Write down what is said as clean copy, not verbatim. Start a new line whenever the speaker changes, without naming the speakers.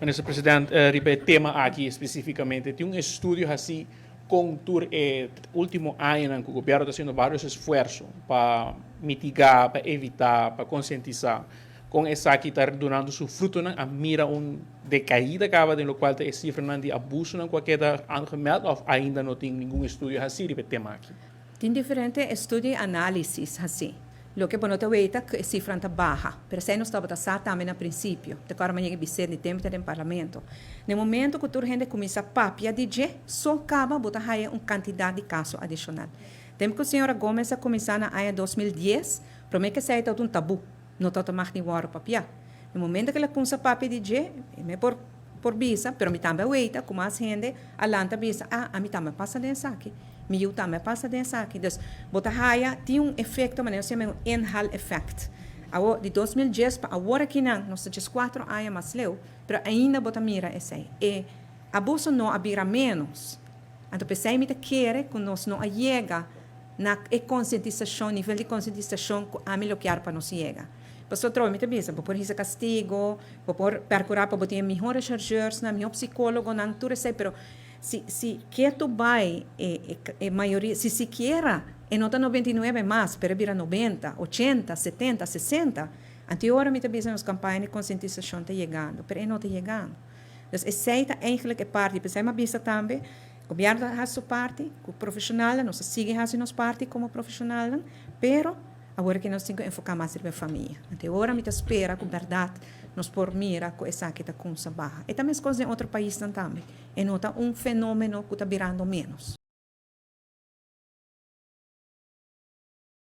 Minister President, riba e tema aki specificamente, tin un estudio asina con tur e ultimo aña cu gobierno ta haciendo varios esfuerso pa mitiga, pa evita, pa concientisa, con esaki ta dunando su fruto, a mira un decaida caba den locual e cifra di abuso nan cu keda aangemeld, of ainda no tin ningun estudio asina riba e tema aki?
Tin diferente estudio y analisis asina. Loke bo ta weta e cifra ta baha, pero esey nos tabata sa tambe na principio. Te awor mañana bisé di tempo den parlamento. Na momento cu tur hende cuminsa papia di dje, so caba bo ta haya un cantidad di caso adicional. Tempo cu señora Gomez a cuminsa na aña 2010, prome cu esey ta un tabu, no ta mag ni wordo papia. Na momento cu el a cuminsa papia di dje, mi por bisa, pero mi tambe weta, cu mas hende, a lanta bisa: "Ah, ami tambe pasa den esaki. Mi yiu tambe pasa den esaki." Dus, bo ta haya, tin un efecto, mas nos yama un inhaal effect. Awor, di 2010 pa awor aki nan, nos ta 4 aña mas leu, pero ainda bo ta mira esey. E abuso no a bira menos. Anto, pesey mi ta kere cu nos no a yega na e concientisacion, nivel di concientisacion cu ami lo kier pa nos yega. Paso otro, mi ta bisa, por hisa castigo, por percura pa bo tin miho rechercheurs, na miho psicologo, nan tur esey, pero si keto bay e mayoria, si sikiera e no ta 99 mas, pero bira 90, 80, 70, 60, anto ora mi ta bisa nos campaña di concientisacion ta yegando, pero e no ta yegando. Dus esey ta eigenlijk e parti, pesey mi a bisa tambe, gobierno ta haci su parti, cu profesional, nos ta sigui haci nos parti como profesional, pero awor cu nos tin cu enfoca mas riba famia. Anto awor mi ta spera cu berdad nos por mira cu esaki ta cuminsa baha. Y tambe cos den otro pais tambe. E no ta un fenomeno cu ta birando menos.